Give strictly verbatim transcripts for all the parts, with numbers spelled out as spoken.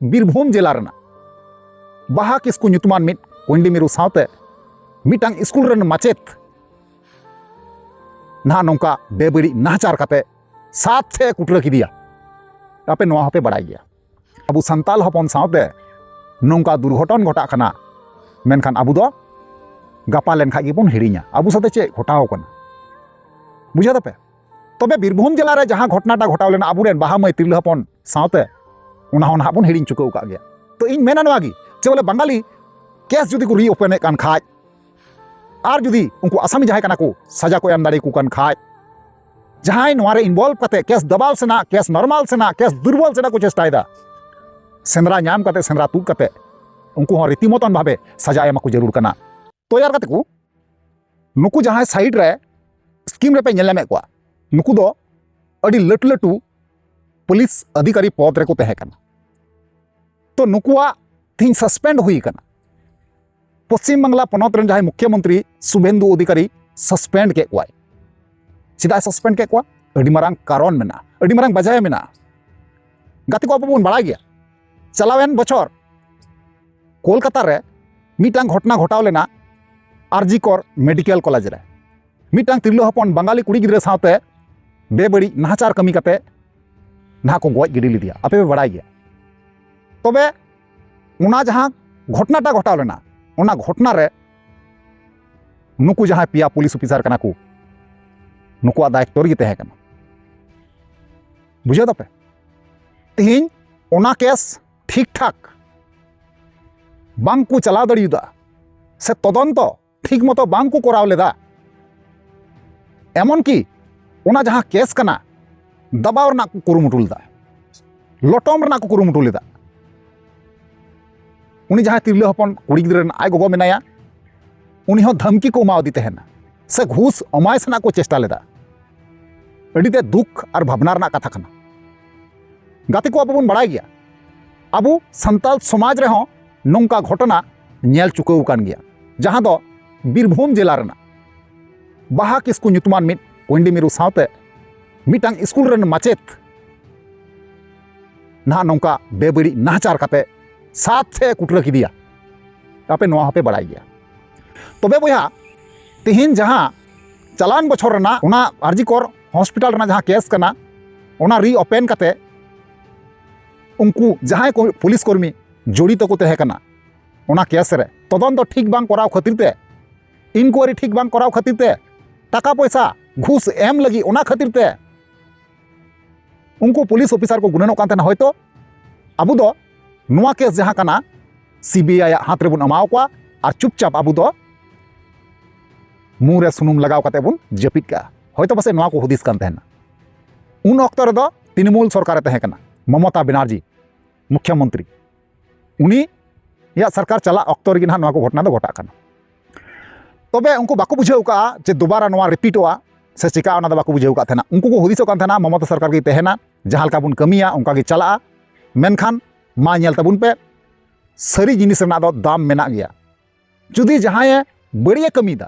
ᱵᱤᱨᱵᱷᱩᱢ ᱡᱮᱞᱟ ᱨᱮᱱᱟᱜ ᱵᱟᱦᱟ ᱠᱤᱥᱠᱩ ᱧᱩᱛᱩᱢᱟᱱ ᱢᱤᱫ ᱠᱩᱸᱭᱰᱤ ᱢᱤᱨᱩ ᱥᱟᱶᱛᱮ ᱢᱤᱫᱴᱟᱝ ᱥᱠᱩᱞ ᱨᱮᱱ ᱢᱟᱪᱮᱫ ᱱᱟᱦᱟᱜ ᱱᱚᱝᱠᱟ ᱵᱮᱵᱟᱹᱲᱤᱡ ᱱᱟᱦᱟᱪᱟᱨ ᱠᱟᱛᱮ ᱥᱟᱛ ᱴᱷᱮᱡ ᱮ ᱠᱩᱴᱨᱟᱹ ᱠᱮᱫᱮᱭᱟ᱾ ᱟᱯᱮ ᱱᱚᱣᱟ ᱦᱚᱸᱯᱮ ᱵᱟᱲᱟᱭ ᱜᱮᱭᱟ, ᱟᱵᱚ ᱥᱟᱱᱛᱟᱞ ᱦᱚᱯᱚᱱ ᱥᱟᱶᱛᱮ ᱱᱚᱝᱠᱟ ᱫᱩᱨᱜᱷᱚᱴᱚᱱ ᱜᱷᱚᱴᱟᱜ ᱠᱟᱱᱟ, ᱢᱮᱱᱠᱷᱟᱱ ᱟᱵᱚ ᱫᱚ ᱜᱟᱯᱟ ᱞᱮᱱᱠᱷᱟᱡ ᱜᱮᱵᱚᱱ ᱦᱤᱲᱤᱧᱟ ᱟᱵᱚ ᱥᱟᱛᱮ ᱪᱮᱫ ᱜᱷᱚᱴᱟᱣ ᱠᱟᱱᱟ᱾ ᱵᱩᱡᱷᱟᱹᱣ ᱫᱟᱯᱮ? ᱛᱚᱵᱮ ᱵᱤᱨᱵᱷᱩᱢ ᱡᱮᱞᱟ ᱨᱮ ᱡᱟᱦᱟᱸ ᱜᱷᱚᱴᱱᱟᱴᱟ ᱜᱷᱚᱴᱟᱣ ᱞᱮᱱᱟ ᱟᱵᱚᱨᱮᱱ ᱵᱟᱦᱟ ᱢᱟᱹᱭ ᱛᱤᱨᱞᱟᱹ ᱦᱚᱯᱚᱱ ᱥᱟᱶᱛᱮ, ᱚᱱᱟ ᱦᱚᱸ ᱱᱟᱦᱟᱜ ᱵᱚᱱ ᱦᱤᱲᱤᱧ ᱪᱩᱠᱟᱹᱣ ᱟᱠᱟᱫ ᱜᱮᱭᱟ᱾ ᱛᱚ ᱤᱧ ᱢᱮᱱᱟ ᱱᱚᱣᱟ ᱜᱮ, ᱡᱮ ᱵᱚᱞᱮ ᱵᱟᱝᱜᱟᱞᱤ ᱠᱮᱥ ᱡᱩᱫᱤ ᱠᱚ ᱨᱤ ᱳᱯᱮᱱᱮᱫ ᱠᱟᱱ ᱠᱷᱟᱡ, ᱟᱨ ᱡᱩᱫᱤ ᱩᱱᱠᱩ ᱟᱥᱟᱢᱤ ᱡᱟᱦᱟᱸᱭ ᱠᱟᱱᱟ ᱠᱚ ᱥᱟᱡᱟ ᱠᱚ ᱮᱢ ᱫᱟᱲᱮᱭᱟᱠᱚ ᱠᱟᱱ ᱠᱷᱟᱡ, ᱡᱟᱦᱟᱸᱭ ᱱᱚᱣᱟ ᱨᱮ ᱤᱱᱵᱚᱞᱵᱷ ᱠᱟᱛᱮ ᱠᱮᱥ ᱫᱟᱵᱟᱣ ᱥᱮᱱᱟᱜ, ᱠᱮᱥ ᱱᱚᱨᱢᱟᱞ ᱥᱮᱱᱟᱜ, ᱠᱮᱥ ᱫᱩᱨᱵᱚᱞ ᱥᱮᱱᱟᱜ ᱠᱚ ᱪᱮᱥᱴᱟᱭᱮᱫᱟ, ᱥᱮᱸᱫᱽᱨᱟ ᱧᱟᱢ ᱠᱟᱛᱮ, ᱥᱮᱸᱫᱽᱨᱟ ᱛᱩᱫ ᱠᱟᱛᱮ ᱩᱱᱠᱩ ᱦᱚᱸ ᱨᱤᱛᱤ ᱢᱚᱛᱚᱱ ᱵᱷᱟᱵᱮ ᱥᱟᱡᱟ ᱮᱢᱟ ᱠᱚ ᱡᱟᱹᱨᱩᱲ ᱠᱟᱱᱟ᱾ ᱛᱚᱭᱟᱨ ᱠᱟᱛᱮ ᱠᱚ, ᱱᱩᱠᱩ ᱡᱟᱦᱟᱸᱭ ᱥᱟᱭᱤᱰ ᱨᱮ ᱥᱠᱤᱢ ᱨᱮᱯᱮ ᱧᱮᱞ ᱧᱟᱢᱮᱫ ᱠᱚᱣᱟ, ᱱᱩᱠᱩ ᱫᱚ ᱟᱹᱰᱤ ᱞᱟᱹᱴᱩ ᱞᱟᱹᱴᱩ ᱯᱩᱞᱤᱥ ᱟᱫᱷᱤᱠᱟᱨᱤ ᱯᱚᱫᱽ ᱨᱮᱠᱚ ᱛᱟᱦᱮᱸ ᱠᱟᱱᱟ᱾ ᱛᱚ ᱱᱩᱠᱩᱣᱟᱜ ᱛᱮᱦᱮᱧ ᱥᱟᱥᱯᱮᱱᱰ ᱦᱩᱭ ᱠᱟᱱᱟ᱾ ᱯᱚᱥᱪᱤᱢ ᱵᱟᱝᱞᱟ ᱯᱚᱱᱚᱛ ᱨᱮᱱ ᱡᱟᱦᱟᱸᱭ ᱢᱩᱠᱷᱭᱚᱢᱚᱱᱛᱨᱤ ᱥᱩᱵᱷᱮᱱᱫᱩ ᱚᱫᱷᱤᱠᱟᱨᱤ ᱥᱟᱥᱯᱮᱱᱰ ᱠᱮᱫ ᱠᱚᱣᱟᱭ᱾ ᱪᱮᱫᱟᱜ ᱮ ᱥᱟᱥᱯᱮᱱᱰ ᱠᱮᱫ ᱠᱚᱣᱟ? ᱟᱹᱰᱤ ᱢᱟᱨᱟᱝ ᱠᱟᱨᱚᱱ ᱢᱮᱱᱟᱜᱼᱟ, ᱟᱹᱰᱤ ᱢᱟᱨᱟᱝ ᱵᱟᱡᱟᱭ ᱢᱮᱱᱟᱜᱼᱟ᱾ ᱜᱟᱛᱮ ᱠᱚ, ᱟᱵᱚ ᱵᱚᱱ ᱵᱟᱲᱟᱭ ᱜᱮᱭᱟ, ᱪᱟᱞᱟᱣᱮᱱ ᱵᱚᱪᱷᱚᱨ ᱠᱳᱞᱠᱟᱛᱟ ᱨᱮ ᱢᱤᱫᱴᱟᱝ ᱜᱷᱚᱴᱱᱟ ᱜᱷᱚᱴᱟᱣ ᱞᱮᱱᱟ, ᱟᱨ ᱡᱤ ᱠᱚᱨ ᱢᱮᱰᱤᱠᱮᱞ ᱠᱚᱞᱮᱡᱽ ᱨᱮ ᱢᱤᱫᱴᱟᱝ ᱛᱤᱨᱞᱟᱹ ᱦᱚᱯᱚᱱ ᱵᱟᱝᱜᱟᱞᱤ ᱠᱩᱲᱤ ᱜᱤᱫᱽᱨᱟᱹ ᱥᱟᱶᱛᱮ ᱵᱮᱵᱟᱹᱲᱤᱡ ᱱᱟᱦᱟᱪᱟᱨ ᱠᱟᱹᱢᱤ ᱠᱟᱛᱮ ᱱᱟᱦᱟᱜ ᱠᱚ ᱜᱚᱡ ᱜᱤᱰᱤ ᱞᱮᱫᱮᱭᱟ, ᱟᱯᱮ ᱯᱮ ᱵᱟᱲᱟᱭ ᱜᱮᱭᱟ᱾ ᱛᱚᱵᱮ ᱚᱱᱟ ᱡᱟᱦᱟᱸ ᱜᱷᱚᱴᱱᱟᱴᱟ ᱜᱷᱚᱴᱟᱣ ᱞᱮᱱᱟ, ᱚᱱᱟ ᱜᱷᱚᱴᱱᱟ ᱨᱮ ᱱᱩᱠᱩ ᱡᱟᱦᱟᱸᱭ ᱯᱮᱭᱟ ᱯᱩᱞᱤᱥ ᱚᱯᱷᱤᱥᱟᱨ ᱠᱟᱱᱟ ᱠᱚ, ᱱᱩᱠᱩᱣᱟᱜ ᱫᱟᱭᱤᱛᱛᱚ ᱨᱮᱜᱮ ᱛᱟᱦᱮᱸ ᱠᱟᱱᱟ᱾ ᱵᱩᱡᱷᱟᱹᱣ ᱫᱟᱯᱮ? ᱛᱮᱦᱮᱧ ᱚᱱᱟ ᱠᱮᱥ ᱴᱷᱤᱠ ᱴᱷᱟᱠ ᱵᱟᱝ ᱠᱚ ᱪᱟᱞᱟᱣ ᱫᱟᱲᱮᱭᱟᱫᱟ, ᱥᱮ ᱛᱚᱫᱚᱱᱛᱚ ᱴᱷᱤᱠ ᱢᱚᱛᱚ ᱵᱟᱝ ᱠᱚ ᱠᱚᱨᱟᱣ ᱞᱮᱫᱟ᱾ ᱮᱢᱚᱱ ᱠᱤ ᱚᱱᱟ ᱡᱟᱦᱟᱸ ᱠᱮᱥ ᱠᱟᱱᱟ, ᱫᱟᱵᱟᱣ ᱨᱮᱱᱟᱜ ᱠᱚ ᱠᱩᱨᱩᱢᱩᱴᱩ ᱞᱮᱫᱟ, ᱞᱚᱴᱚᱢ ᱨᱮᱱᱟᱜ ᱠᱚ ᱠᱩᱨᱩᱢᱩᱴᱩ ᱞᱮᱫᱟ᱾ ᱩᱱᱤ ᱡᱟᱦᱟᱸᱭ ᱛᱤᱨᱞᱟᱹ ᱦᱚᱯᱚᱱ ᱠᱩᱲᱤ ᱜᱤᱫᱽᱨᱟᱹ ᱨᱮᱱ ᱟᱡ ᱜᱚᱜᱚ ᱢᱮᱱᱟᱭᱟ, ᱩᱱᱤ ᱦᱚᱸ ᱫᱷᱟᱢᱠᱤ ᱠᱚ ᱮᱢᱟᱣᱟᱫᱮ ᱛᱟᱦᱮᱱᱟ, ᱥᱮ ᱜᱷᱩᱥ ᱮᱢᱟᱭ ᱥᱮᱱᱟᱜ ᱠᱚ ᱪᱮᱥᱴᱟ ᱞᱮᱫᱟ᱾ ᱟᱹᱰᱤ ᱛᱮ ᱫᱩᱠ ᱟᱨ ᱵᱷᱟᱵᱽᱱᱟ ᱨᱮᱱᱟᱜ ᱠᱟᱛᱷᱟ ᱠᱟᱱᱟ᱾ ᱜᱟᱛᱮ ᱠᱚ, ᱟᱵᱚ ᱵᱚᱱ ᱵᱟᱲᱟᱭ ᱜᱮᱭᱟ, ᱟᱵᱚ ᱥᱟᱱᱛᱟᱲ ᱥᱚᱢᱟᱡᱽ ᱨᱮᱦᱚᱸ ᱱᱚᱝᱠᱟ ᱜᱷᱚᱴᱚᱱᱟ ᱧᱮᱞ ᱪᱩᱠᱟᱹᱣ ᱟᱠᱟᱱ ᱜᱮᱭᱟ, ᱡᱟᱦᱟᱸ ᱫᱚ ᱵᱤᱨᱵᱷᱩᱢ ᱡᱮᱞᱟ ᱨᱮᱱᱟᱜ ᱵᱟᱦᱟ ᱠᱤᱥᱠᱩ ᱧᱩᱛᱩᱢᱟᱱ ᱢᱤᱫ ᱠᱩᱸᱭᱰᱤ ᱢᱤᱨᱩ ᱥᱟᱶᱛᱮ ᱢᱤᱫᱴᱟᱝ ᱥᱠᱩᱞ ᱨᱮᱱ ᱢᱟᱪᱮᱫ ᱱᱟᱦᱟᱜ ᱱᱚᱝᱠᱟ ᱵᱮᱵᱟᱹᱲᱤᱡ ᱱᱟᱦᱟᱪᱟᱨ ᱠᱟᱛᱮ ᱥᱟᱛ ᱴᱷᱮᱡ ᱮ ᱠᱩᱴᱨᱟᱹ ᱠᱮᱫᱮᱭᱟ᱾ ᱟᱯᱮ ᱱᱚᱣᱟ ᱦᱚᱸᱯᱮ ᱵᱟᱲᱟᱭ ᱜᱮᱭᱟ᱾ ᱛᱚᱵᱮ ᱵᱚᱭᱦᱟ, ᱛᱮᱦᱮᱧ ᱡᱟᱦᱟᱸ ᱪᱟᱞᱟᱣᱮᱱ ᱵᱚᱪᱷᱚᱨ ᱨᱮᱱᱟᱜ ᱚᱱᱟ ᱟᱨᱡᱤᱠᱚᱨ ᱦᱚᱥᱯᱤᱴᱟᱞ ᱨᱮᱱᱟᱜ ᱡᱟᱦᱟᱸ ᱠᱮᱥ ᱠᱟᱱᱟ, ᱚᱱᱟ ᱨᱤ ᱳᱯᱮᱱ ᱠᱟᱛᱮ ᱩᱱᱠᱩ ᱡᱟᱦᱟᱸᱭ ᱠᱚ ᱯᱩᱞᱤᱥ ᱠᱚᱨᱢᱤ ᱡᱚᱲᱤᱛᱚ ᱠᱚ ᱛᱟᱦᱮᱸ ᱠᱟᱱᱟ ᱚᱱᱟ ᱠᱮᱥ ᱨᱮ, ᱛᱚᱫᱚᱱᱛᱚ ᱴᱷᱤᱠ ᱵᱟᱝ ᱠᱚᱨᱟᱣ ᱠᱷᱟᱹᱛᱤᱨ ᱛᱮ, ᱤᱱᱠᱩᱣᱟᱨᱤ ᱴᱷᱤᱠ ᱵᱟᱝ ᱠᱚᱨᱟᱣ ᱠᱷᱟᱹᱛᱤᱨ ᱛᱮ, ᱴᱟᱠᱟ ᱯᱚᱭᱥᱟ ᱜᱷᱩᱥ ᱮᱢ ᱞᱟᱹᱜᱤᱫ, ᱚᱱᱟ ᱠᱷᱟᱹᱛᱤᱨ ᱛᱮ ᱩᱱᱠᱩ ᱯᱩᱞᱤᱥ ᱚᱯᱷᱤᱥᱟᱨ ᱠᱚ ᱜᱩᱱᱟᱹᱱᱚᱜ ᱠᱟᱱ ᱛᱟᱦᱮᱱᱟ, ᱦᱚᱭᱛᱳ ᱟᱵᱚ ᱫᱚ ᱱᱚᱣᱟ ᱠᱮᱥ ᱡᱟᱦᱟᱸ ᱠᱟᱱᱟ, ᱥᱤᱵᱤᱟᱭ ᱟᱜ ᱦᱟᱛ ᱨᱮᱵᱚᱱ ᱮᱢᱟᱣ ᱠᱚᱣᱟ ᱟᱨ ᱪᱩᱯᱪᱟᱯ ᱟᱵᱚ ᱫᱚ ᱢᱩ ᱨᱮ ᱥᱩᱱᱩᱢ ᱞᱟᱜᱟᱣ ᱠᱟᱛᱮ ᱵᱚᱱ ᱡᱟᱹᱯᱤᱫ ᱠᱟᱜᱼᱟ᱾ ᱦᱚᱭᱛᱳ ᱯᱟᱥᱮᱡ ᱱᱚᱣᱟ ᱠᱚ ᱦᱩᱫᱤᱥ ᱠᱟᱱ ᱛᱟᱦᱮᱱᱟ᱾ ᱩᱱ ᱚᱠᱛᱚ ᱨᱮᱫᱚ ᱛᱨᱤᱱᱢᱩᱞ ᱥᱚᱨᱠᱟᱨᱮ ᱛᱟᱦᱮᱸ ᱠᱟᱱᱟ, ᱢᱚᱢᱚᱛᱟ ᱵᱮᱱᱟᱨᱡᱤ ᱢᱩᱠᱷᱭᱚᱢᱚᱱᱛᱨᱤ᱾ ᱩᱱᱤᱭᱟᱜ ᱥᱚᱨᱠᱟᱨ ᱪᱟᱞᱟᱜ ᱚᱠᱛᱚ ᱨᱮᱜᱮ ᱱᱟᱦᱟᱜ ᱱᱚᱣᱟ ᱠᱚ ᱜᱷᱚᱴᱚᱱᱟ ᱫᱚ ᱜᱷᱚᱴᱟᱜ ᱠᱟᱱᱟ᱾ ᱛᱚᱵᱮ ᱩᱱᱠᱩ ᱵᱟᱠᱚ ᱵᱩᱡᱷᱟᱹᱣ ᱠᱟᱜᱼᱟ ᱡᱮ ᱫᱩᱵᱟᱨᱟ ᱱᱚᱣᱟ ᱨᱤᱯᱤᱴᱚᱜᱼᱟ ᱥᱮ ᱪᱤᱠᱟᱹᱜᱼᱟ, ᱚᱱᱟ ᱫᱚ ᱵᱟᱠᱚ ᱵᱩᱡᱷᱟᱹᱣ ᱠᱟᱜ ᱛᱟᱦᱮᱱᱟ᱾ ᱩᱱᱠᱩ ᱠᱚ ᱦᱩᱫᱤᱥᱚᱜ ᱠᱟᱱ ᱛᱟᱦᱮᱱᱟ ᱢᱚᱢᱚᱛᱟ ᱥᱚᱨᱠᱟᱨ ᱜᱮ ᱛᱟᱦᱮᱱᱟ, ᱡᱟᱦᱟᱸ ᱞᱮᱠᱟ ᱵᱚᱱ ᱠᱟᱹᱢᱤᱭᱟ ᱚᱱᱠᱟ ᱜᱮ ᱪᱟᱞᱟᱜᱼᱟ᱾ ᱢᱮᱱᱠᱷᱟᱱ ᱢᱟ ᱧᱮᱞ ᱛᱟᱵᱚᱱ ᱯᱮ, ᱥᱟᱹᱨᱤ ᱡᱤᱱᱤᱥ ᱨᱮᱱᱟᱜ ᱫᱚ ᱫᱟᱢ ᱢᱮᱱᱟᱜ ᱜᱮᱭᱟ᱾ ᱡᱩᱫᱤ ᱡᱟᱦᱟᱸᱭᱮ ᱵᱟᱹᱲᱤᱡ ᱮ ᱠᱟᱹᱢᱤᱭᱮᱫᱟ,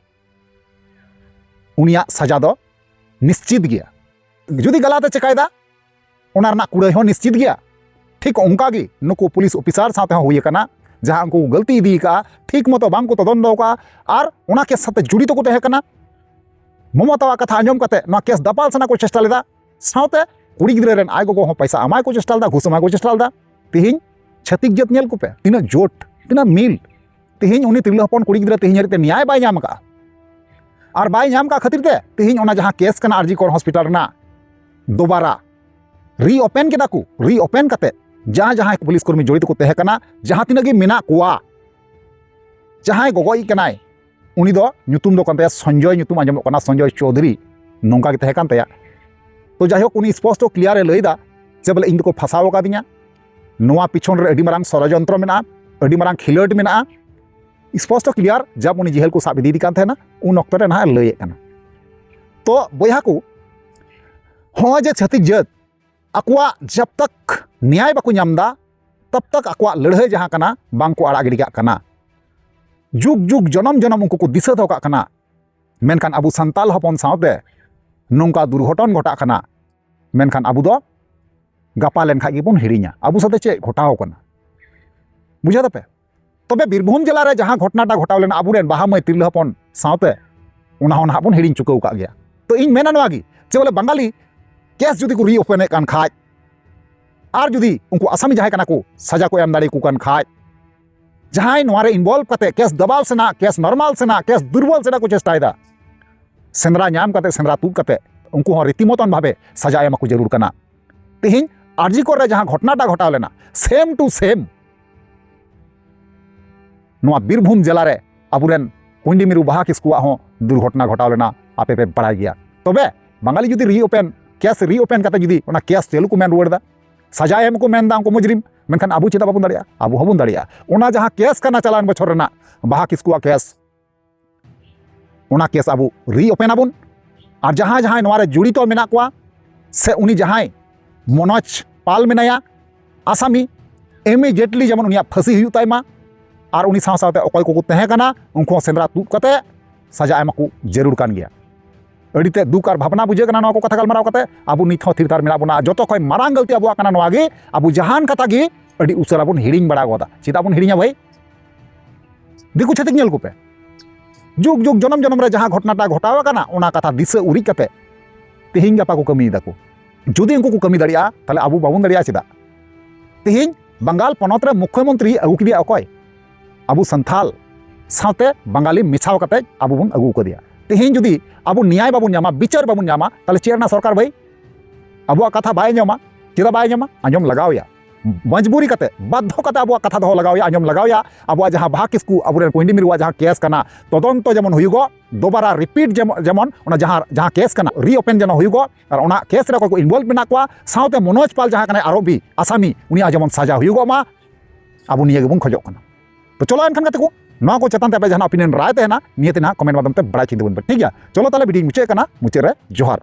ᱩᱱᱤᱭᱟᱜ ᱥᱟᱡᱟ ᱫᱚ ᱱᱤᱥᱪᱤᱛ ᱜᱮᱭᱟ᱾ ᱡᱩᱫᱤ ᱜᱟᱞᱟᱛ ᱮ ᱪᱮᱠᱟᱭᱮᱫᱟ, ᱚᱱᱟ ᱨᱮᱱᱟᱜ ᱠᱩᱲᱟᱹᱭ ᱦᱚᱸ ᱱᱤᱥᱪᱤᱛ ᱜᱮᱭᱟ᱾ ᱴᱷᱤᱠ ᱚᱱᱠᱟ ᱜᱮ ᱱᱩᱠᱩ ᱯᱩᱞᱤᱥ ᱚᱯᱷᱤᱥᱟᱨ ᱥᱟᱶ ᱛᱮᱦᱚᱸ ᱦᱩᱭ ᱟᱠᱟᱱᱟ, ᱡᱟᱦᱟᱸ ᱩᱱᱠᱩ ᱠᱚ ᱜᱟᱹᱞᱛᱤ ᱤᱫᱤ ᱟᱠᱟᱫᱼᱟ, ᱴᱷᱤᱠ ᱢᱚᱛᱚ ᱵᱟᱝ ᱠᱚ ᱛᱚᱫᱚᱱᱛᱚ ᱟᱠᱟᱫᱼᱟ ᱟᱨ ᱚᱱᱟ ᱠᱮᱥ ᱥᱟᱛᱮ ᱡᱚᱲᱤᱛᱚ ᱠᱚ ᱛᱟᱦᱮᱸ ᱠᱟᱱᱟ᱾ ᱢᱚᱢᱚᱛᱟᱣᱟᱜ ᱠᱟᱛᱷᱟ ᱟᱸᱡᱚᱢ ᱠᱟᱛᱮ ᱱᱚᱣᱟ ᱠᱮᱥ ᱫᱟᱯᱟᱞ ᱥᱟᱱᱟ ᱠᱚ ᱪᱮᱥᱴᱟ ᱞᱮᱫᱟ, ᱥᱟᱶᱛᱮ ᱠᱩᱲᱤ ᱜᱤᱫᱽᱨᱟᱹ ᱨᱮᱱ ᱟᱡ ᱜᱚᱜᱚ ᱦᱚᱸ ᱯᱚᱭᱥᱟ ᱮᱢᱟᱭ ᱠᱚ ᱪᱮᱥᱴᱟ ᱞᱮᱫᱟ, ᱜᱷᱩᱥ ᱮᱢᱟᱭ ᱠᱚ ᱪᱮᱥᱴᱟ ᱞᱮᱫᱟ᱾ ᱛᱤᱦᱤᱧ ᱪᱷᱟᱹᱛᱤᱠ ᱡᱟᱹᱛ ᱧᱮᱞ ᱠᱚᱯᱮ, ᱛᱤᱱᱟᱹᱜ ᱡᱳᱴ, ᱛᱤᱱᱟᱹᱜ ᱢᱤᱞ᱾ ᱛᱤᱦᱤᱧ ᱩᱱᱤ ᱛᱤᱨᱞᱟᱹ ᱦᱚᱯᱚᱱ ᱠᱩᱲᱤ ᱜᱤᱫᱽᱨᱟᱹ ᱛᱤᱦᱤᱧ ᱦᱟᱹᱨᱤᱡ ᱛᱮ ᱱᱮᱭᱟᱭ ᱵᱟᱭ ᱧᱟᱢ ᱟᱠᱟᱫᱼᱟ᱾ ᱟᱨ ᱵᱟᱭ ᱧᱟᱢ ᱟᱠᱟᱫ ᱠᱷᱟᱹᱛᱤᱨ ᱛᱮ ᱛᱤᱦᱤᱧ ᱚᱱᱟ ᱡᱟᱦᱟᱸ ᱠᱮᱥ ᱠᱟᱱᱟ ᱟᱨᱡᱤ ᱠᱚᱨ ᱦᱚᱥᱯᱤᱴᱟᱞ ᱨᱮᱱᱟᱜ, ᱫᱚᱵᱟᱨᱟ ᱨᱤ ᱳᱯᱮᱱ ᱠᱮᱫᱟ ᱠᱚ᱾ ᱨᱤ ᱳᱯᱮᱱ ᱠᱟᱛᱮ ᱡᱟᱦᱟᱸ ᱡᱟᱦᱟᱸᱭ ᱯᱩᱞᱤᱥ ᱠᱚᱨᱢᱤ ᱡᱚᱲᱤᱛ ᱠᱚ ᱛᱟᱦᱮᱸ ᱠᱟᱱᱟ, ᱡᱟᱦᱟᱸ ᱛᱤᱱᱟᱹᱜ ᱜᱮ ᱢᱮᱱᱟᱜ ᱠᱚᱣᱟ, ᱡᱟᱦᱟᱸᱭ ᱜᱚᱜᱚᱡ ᱠᱟᱱᱟᱭ, ᱩᱱᱤ ᱫᱚ ᱧᱩᱛᱩᱢ ᱫᱚ ᱠᱟᱱ ᱛᱟᱭᱟ ᱥᱚᱧᱡᱚᱭ, ᱧᱩᱛᱩᱢ ᱟᱸᱡᱚᱢᱚᱜ ᱠᱟᱱᱟ ᱥᱚᱧᱡᱚᱭ ᱪᱳᱣᱫᱷᱩᱨᱤ, ᱱᱚᱝᱠᱟ ᱜᱮ ᱛᱟᱦᱮᱸ ᱠᱟᱱ ᱛᱟᱭᱟ᱾ ᱛᱚ ᱡᱟᱭᱦᱳᱠ, ᱩᱱᱤ ᱥᱯᱚᱥᱴᱚ ᱠᱞᱤᱭᱟᱨ ᱮ ᱞᱟᱹᱭ ᱮᱫᱟ ᱡᱮ ᱵᱚᱞᱮ ᱤᱧ ᱫᱚᱠᱚ ᱯᱷᱟᱸᱥᱟᱣ ᱟᱠᱟᱫᱤᱧᱟ, ᱱᱚᱣᱟ ᱯᱤᱪᱷᱚᱱ ᱨᱮ ᱟᱹᱰᱤ ᱢᱟᱨᱟᱝ ᱥᱚᱲᱚᱡᱚᱱᱛᱨᱚ ᱢᱮᱱᱟᱜᱼᱟ, ᱟᱹᱰᱤ ᱢᱟᱨᱟᱝ ᱠᱷᱤᱞᱟᱹᱰ ᱢᱮᱱᱟᱜᱼᱟ᱾ ᱥᱯᱚᱥᱴᱚ ᱠᱞᱤᱭᱟᱨ ᱡᱟᱵ ᱩᱱᱤ ᱡᱮᱦᱮᱞ ᱠᱚ ᱥᱟᱵ ᱤᱫᱤᱭᱮᱫᱮ ᱠᱟᱱ ᱛᱟᱦᱮᱱᱟ, ᱩᱱ ᱚᱠᱛᱚ ᱨᱮ ᱱᱟᱦᱟᱜ ᱮ ᱞᱟᱹᱭᱮᱫ ᱠᱟᱱᱟ᱾ ᱛᱚ ᱵᱚᱭᱦᱟ ᱠᱚ, ᱦᱚᱸᱜᱼᱚᱭ ᱡᱮ ᱪᱷᱟᱹᱛᱤᱠ ᱡᱟᱹᱛ ᱟᱠᱚᱣᱟᱜ ᱡᱟᱵ ᱛᱟᱠ ᱱᱮᱭᱟᱭ ᱵᱟᱠᱚ ᱧᱟᱢ ᱮᱫᱟ, ᱛᱟᱵ ᱛᱟᱠ ᱟᱠᱚᱣᱟᱜ ᱞᱟᱹᱲᱦᱟᱹᱭ ᱡᱟᱦᱟᱸ ᱠᱟᱱᱟ ᱵᱟᱝ ᱠᱚ ᱟᱲᱟᱜ ᱜᱤᱰᱤ ᱠᱟᱜ ᱠᱟᱱᱟ᱾ ᱡᱩᱜᱽ ᱡᱩᱜᱽ ᱡᱚᱱᱚᱢ ᱡᱚᱱᱚᱢ ᱩᱱᱠᱩ ᱠᱚ ᱫᱤᱥᱟᱹ ᱫᱚᱦᱚ ᱠᱟᱜ ᱠᱟᱱᱟ᱾ ᱢᱮᱱᱠᱷᱟᱱ ᱟᱵᱚ ᱥᱟᱱᱛᱟᱞ ᱦᱚᱯᱚᱱ ᱥᱟᱶᱛᱮ ᱱᱚᱝᱠᱟ ᱫᱩᱨᱜᱷᱚᱴᱚᱱ ᱜᱷᱚᱴᱟᱜ ᱠᱟᱱᱟ, ᱢᱮᱱᱠᱷᱟᱱ ᱟᱵᱚ ᱫᱚ ᱜᱟᱯᱟ ᱞᱮᱱᱠᱷᱟᱡ ᱜᱮᱵᱚᱱ ᱦᱤᱲᱤᱧᱟ ᱟᱵᱚ ᱥᱟᱛᱮ ᱪᱮᱫ ᱜᱷᱚᱴᱟᱣ ᱠᱟᱱᱟ᱾ ᱵᱩᱡᱷᱟᱹᱣ ᱫᱟᱯᱮ? ᱛᱚᱵᱮ ᱵᱤᱨᱵᱷᱩᱢ ᱡᱮᱞᱟ ᱨᱮ ᱡᱟᱦᱟᱸ ᱜᱷᱚᱴᱱᱟᱴᱟ ᱜᱷᱚᱴᱟᱣ ᱞᱮᱱᱟ ᱟᱵᱚᱨᱮᱱ ᱵᱟᱦᱟ ᱢᱟᱹᱭ ᱛᱤᱨᱞᱟᱹ ᱦᱚᱯᱚᱱ ᱥᱟᱶᱛᱮ, ᱚᱱᱟ ᱦᱚᱸ ᱱᱟᱦᱟᱜ ᱵᱚᱱ ᱦᱤᱲᱤᱧ ᱪᱩᱠᱟᱹᱣ ᱟᱠᱟᱫ ᱜᱮᱭᱟ᱾ ᱛᱚ ᱤᱧ ᱢᱮᱱᱟ ᱱᱚᱣᱟ ᱜᱮ, ᱡᱮ ᱵᱚᱞᱮ ᱵᱟᱝᱜᱟᱞᱤ ᱠᱮᱥ ᱡᱩᱫᱤ ᱠᱚ ᱨᱤ ᱳᱯᱮᱱᱮᱫ ᱠᱟᱱ ᱠᱷᱟᱡ, ᱟᱨ ᱡᱩᱫᱤ ᱩᱱᱠᱩ ᱟᱥᱟᱢᱤ ᱡᱟᱦᱟᱸᱭ ᱠᱟᱱᱟ ᱠᱚ ᱥᱟᱡᱟ ᱠᱚ ᱮᱢ ᱫᱟᱲᱮ ᱟᱠᱚ ᱠᱟᱱ ᱠᱷᱟᱡ, ᱡᱟᱦᱟᱸᱭ ᱱᱚᱣᱟ ᱨᱮ ᱤᱱᱵᱚᱞᱵᱷ ᱠᱟᱛᱮ ᱠᱮᱥ ᱫᱟᱵᱟᱣ ᱥᱮᱱᱟᱜ, ᱠᱮᱥ ᱱᱚᱨᱢᱟᱞ ᱥᱮᱱᱟᱜ, ᱠᱮᱥ ᱫᱩᱨᱵᱚᱞ ᱥᱮᱱᱟᱜ ᱠᱚ ᱪᱮᱥᱴᱟᱭᱮᱫᱟ, ᱥᱮᱸᱫᱽᱨᱟ ᱧᱟᱢ ᱠᱟᱛᱮ, ᱥᱮᱸᱫᱽᱨᱟ ᱛᱩᱫ ᱠᱟᱛᱮ ᱩᱱᱠᱩ ᱦᱚᱸ ᱨᱤᱛᱤ ᱢᱚᱛᱚᱱ ᱵᱷᱟᱵᱮ ᱥᱟᱡᱟ ᱮᱢ ᱟᱠᱚ ᱡᱟᱹᱨᱩᱲ ᱠᱟᱱᱟ᱾ ᱛᱮᱦᱮᱧ ᱟᱨᱡᱤ ᱠᱚᱨ ᱨᱮ ᱡᱟᱦᱟᱸ ᱜᱷᱚᱴᱱᱟᱴᱟ ᱜᱷᱚᱴᱟᱣ ᱞᱮᱱᱟ, ᱥᱮᱢ ᱴᱩ ᱥᱮᱢ ᱱᱚᱣᱟ ᱵᱤᱨᱵᱷᱩᱢ ᱡᱮᱞᱟ ᱨᱮ ᱟᱵᱚᱨᱮᱱ ᱠᱩᱸᱭᱰᱤ ᱢᱤᱨᱩ ᱵᱟᱦᱟ ᱠᱤᱥᱠᱩᱣᱟᱜ ᱦᱚᱸ ᱫᱩᱨᱜᱷᱚᱴᱚᱱᱟ ᱜᱷᱚᱴᱟᱣ ᱞᱮᱱᱟ, ᱟᱯᱮ ᱯᱮ ᱵᱟᱲᱟᱭ ᱜᱮᱭᱟ᱾ ᱛᱚᱵᱮ ᱵᱟᱝᱜᱟᱞᱤ ᱡᱩᱫᱤ ᱨᱤ ᱳᱯᱮᱱ, ᱠᱮᱥ ᱨᱤ ᱳᱯᱮᱱ ᱠᱟᱛᱮ ᱡᱩᱫᱤ ᱚᱱᱟ ᱠᱮᱥ ᱪᱟᱹᱞᱩ ᱠᱚ ᱢᱮᱱ ᱨᱩᱣᱟᱹᱲ ᱮᱫᱟ, ᱥᱟᱡᱟ ᱮᱢ ᱠᱚ ᱢᱮᱱ ᱮᱫᱟ ᱩᱱᱠᱩ ᱢᱩᱡᱽᱨᱤᱢ, ᱢᱮᱱᱠᱷᱟᱱ ᱟᱵᱚ ᱪᱮᱫᱟᱜ ᱵᱟᱵᱚᱱ ᱫᱟᱲᱮᱭᱟᱜᱼᱟ? ᱟᱵᱚ ᱦᱚᱸᱵᱚᱱ ᱫᱟᱲᱮᱭᱟᱜᱼᱟ᱾ ᱚᱱᱟ ᱡᱟᱦᱟᱸ ᱠᱮᱥ ᱠᱟᱱᱟ ᱪᱟᱞᱟᱣᱮᱱ ᱵᱚᱪᱷᱚᱨ ᱨᱮᱱᱟᱜ ᱵᱟᱦᱟ ᱠᱤᱥᱠᱩᱣᱟᱜ ᱠᱮᱥ, ᱚᱱᱟ ᱠᱮᱥ ᱟᱵᱚ ᱨᱤ ᱳᱯᱮᱱ ᱟᱵᱚᱱ᱾ ᱟᱨ ᱡᱟᱦᱟᱸᱭ ᱡᱟᱦᱟᱸᱭ ᱱᱚᱣᱟ ᱨᱮ ᱡᱚᱲᱤᱛᱚ ᱢᱮᱱᱟᱜ ᱠᱚᱣᱟ, ᱥᱮ ᱩᱱᱤ ᱡᱟᱦᱟᱸᱭ ᱢᱚᱱᱳᱡᱽ ᱯᱟᱞ ᱢᱮᱱᱟᱭᱟ, ᱟᱥᱟᱢᱤ, ᱤᱢᱤᱰᱤᱭᱮᱴᱞᱤ ᱡᱮᱢᱚᱱ ᱩᱱᱤᱭᱟᱜ ᱯᱷᱟᱹᱥᱤ ᱦᱩᱭᱩᱜ ᱛᱟᱭ ᱢᱟ᱾ ᱟᱨ ᱩᱱᱤ ᱥᱟᱶ ᱥᱟᱶᱛᱮ ᱚᱠᱚᱭ ᱠᱚᱠᱚ ᱛᱟᱦᱮᱸ ᱠᱟᱱᱟ, ᱩᱱᱠᱩ ᱦᱚᱸ ᱥᱮᱸᱫᱽᱨᱟ ᱛᱩᱫ ᱠᱟᱛᱮ ᱥᱟᱡᱟ ᱮᱢ ᱟᱠᱚ ᱡᱟᱹᱨᱩᱲ ᱠᱟᱱ ᱜᱮᱭᱟ᱾ ᱟᱹᱰᱤ ᱛᱮ ᱫᱩᱠ ᱟᱨ ᱵᱷᱟᱵᱽᱱᱟ ᱵᱩᱡᱷᱟᱹᱜ ᱠᱟᱱᱟ ᱱᱚᱣᱟ ᱠᱚ ᱠᱟᱛᱷᱟ ᱜᱟᱞᱢᱟᱨᱟᱣ ᱠᱟᱛᱮ᱾ ᱟᱵᱚ ᱱᱤᱛ ᱦᱚᱸ ᱛᱷᱤᱨ ᱛᱷᱟᱨ ᱢᱮᱱᱟᱜ ᱵᱚᱱᱟ᱾ ᱡᱚᱛᱚ ᱠᱷᱚᱱ ᱢᱟᱨᱟᱝ ᱜᱟᱹᱞᱛᱤ ᱟᱵᱚᱣᱟᱜ ᱠᱟᱱᱟ ᱱᱚᱣᱟ ᱜᱮ, ᱟᱵᱚ ᱡᱟᱦᱟᱱ ᱠᱟᱛᱷᱟ ᱜᱮ ᱟᱹᱰᱤ ᱩᱥᱟᱹᱨᱟ ᱵᱚᱱ ᱦᱤᱲᱤᱧ ᱵᱟᱲᱟ ᱜᱚᱫᱟ᱾ ᱪᱮᱫᱟᱜ ᱵᱚᱱ ᱦᱤᱲᱤᱧᱟ ᱵᱷᱟᱹᱭ? ᱫᱤᱠᱩ ᱪᱷᱟᱹᱛᱤᱠ ᱧᱮᱞ ᱠᱚᱯᱮ, ᱡᱩᱜᱽ ᱡᱩᱜᱽ ᱡᱚᱱᱚᱢ ᱡᱚᱱᱚᱢ ᱨᱮ ᱡᱟᱦᱟᱸ ᱜᱷᱚᱴᱱᱟᱴᱟ ᱜᱷᱚᱴᱟᱣ ᱟᱠᱟᱱᱟ, ᱚᱱᱟ ᱠᱟᱛᱷᱟ ᱫᱤᱥᱟᱹ ᱩᱨᱤᱡ ᱠᱟᱛᱮ ᱛᱮᱦᱮᱧ ᱜᱟᱯᱟ ᱠᱚ ᱠᱟᱹᱢᱤᱭᱮᱫᱟ ᱠᱚ᱾ ᱡᱩᱫᱤ ᱩᱱᱠᱩ ᱠᱚ ᱠᱟᱹᱢᱤ ᱫᱟᱲᱮᱭᱟᱜᱼᱟ, ᱛᱟᱦᱞᱮ ᱟᱵᱚ ᱵᱟᱵᱚᱱ ᱫᱟᱲᱮᱭᱟᱜᱼᱟ ᱪᱮᱫᱟᱜ? ᱛᱮᱦᱮᱧ ᱵᱟᱝᱜᱟᱞ ᱯᱚᱱᱚᱛ ᱨᱮ ᱢᱩᱠᱠᱷᱚᱢᱚᱱᱛᱨᱤ ᱟᱹᱜᱩ ᱠᱮᱫᱮᱭᱟ ᱚᱠᱚᱭ? ᱟᱵᱚ ᱥᱟᱱᱛᱷᱟᱞ ᱥᱟᱶᱛᱮ ᱵᱟᱝᱜᱟᱞᱤ ᱢᱮᱥᱟᱣ ᱠᱟᱛᱮ ᱟᱵᱚ ᱵᱚᱱ ᱟᱹᱜᱩ ᱟᱠᱟᱫᱮᱭᱟ᱾ ᱛᱮᱦᱮᱧ ᱡᱩᱫᱤ ᱟᱵᱚ ᱱᱮᱭᱟᱭ ᱵᱟᱵᱚᱱ ᱧᱟᱢᱟ, ᱵᱤᱪᱟᱹᱨ ᱵᱟᱵᱚᱱ ᱧᱟᱢᱟ, ᱛᱟᱦᱞᱮ ᱪᱮᱫ ᱨᱮᱱᱟᱜ ᱥᱚᱨᱠᱟᱨ ᱵᱷᱟᱹᱭ? ᱟᱵᱚᱣᱟᱜ ᱠᱟᱛᱷᱟ ᱵᱟᱭ ᱟᱸᱡᱚᱢᱟ᱾ ᱪᱮᱫᱟᱜ ᱵᱟᱭ ᱟᱸᱡᱚᱢᱟ? ᱟᱸᱡᱚᱢ ᱞᱟᱜᱟᱣ ᱮᱭᱟ, ᱢᱚᱡᱽᱵᱩᱨᱤ ᱠᱟᱛᱮ, ᱵᱟᱫᱽᱫᱷᱚ ᱠᱟᱛᱮ ᱟᱵᱚᱣᱟᱜ ᱠᱟᱛᱷᱟ ᱫᱚᱦᱚ ᱞᱟᱜᱟᱣ ᱮᱭᱟ, ᱟᱸᱡᱚᱢ ᱞᱟᱜᱟᱣ ᱮᱭᱟ᱾ ᱟᱵᱚᱣᱟᱜ ᱡᱟᱦᱟᱸ ᱵᱟᱦᱟ ᱠᱤᱥᱠᱩ ᱟᱵᱚᱨᱮᱱ ᱠᱩᱸᱭᱰᱤ ᱢᱤᱨᱩᱣᱟᱜ ᱡᱟᱦᱟᱸ ᱠᱮᱥ ᱠᱟᱱᱟ, ᱛᱚᱫᱚᱱᱛᱚ ᱡᱮᱢᱚᱱ ᱦᱩᱭᱩᱜᱚᱜ, ᱫᱚᱵᱟᱨᱟ ᱨᱤᱯᱤᱴ ᱡᱮᱢᱚᱱ, ᱡᱮᱢᱚᱱ ᱚᱱᱟ ᱡᱟᱦᱟᱸ, ᱡᱟᱦᱟᱸ ᱠᱮᱥ ᱠᱟᱱᱟ ᱨᱤ ᱳᱯᱮᱱ ᱡᱮᱱᱚ ᱦᱩᱭᱩᱜᱚᱜ, ᱟᱨ ᱚᱱᱟ ᱠᱮᱥ ᱨᱮ ᱚᱠᱚᱭ ᱠᱚ ᱤᱱᱵᱚᱞᱵᱷ ᱢᱮᱱᱟᱜ ᱠᱚᱣᱟ, ᱥᱟᱶᱛᱮ ᱢᱚᱱᱳᱡᱽ ᱯᱟᱞ ᱡᱟᱦᱟᱸ ᱠᱟᱱᱟᱭ ᱟᱨᱳᱯᱤ ᱟᱥᱟᱢᱤ, ᱩᱱᱤᱭᱟᱜ ᱡᱮᱢᱚᱱ ᱥᱟᱡᱟ ᱦᱩᱭᱩᱜᱚᱜ ᱢᱟ, ᱟᱵᱚ ᱱᱤᱭᱟᱹ ᱜᱮᱵᱚᱱ ᱠᱷᱚᱡᱚᱜ ᱠᱟᱱᱟ᱾ ᱛᱚ ᱪᱚᱞᱚ ᱮᱱᱠᱷᱟᱱ ᱜᱟᱛᱮ ᱠᱚ, ᱱᱚᱣᱟ ᱠᱚ ᱪᱮᱛᱟᱱ ᱛᱮ ᱟᱯᱮ ᱡᱟᱦᱟᱱᱟᱜ ᱚᱯᱤᱱᱤᱭᱚᱱ ᱨᱟᱭ ᱛᱟᱦᱮᱱᱟ, ᱱᱤᱭᱟᱹ ᱛᱮ ᱱᱟᱦᱟᱜ ᱠᱚᱢᱮᱱᱴ ᱢᱟᱫᱽᱫᱷᱚᱢ ᱛᱮ ᱵᱟᱲᱟᱭ ᱪᱤᱱᱛᱟᱹ ᱵᱚᱱ ᱯᱮ, ᱴᱷᱤᱠ ᱜᱮᱭᱟ? ᱪᱚᱞᱚ ᱛᱟᱦᱞᱮ ᱵᱷᱤᱰᱤᱭᱳ ᱢᱩᱪᱟᱹᱫ ᱠᱟᱱᱟ, ᱢᱩᱪᱟᱹᱫ ᱨᱮ ᱡᱚᱦᱟᱨ᱾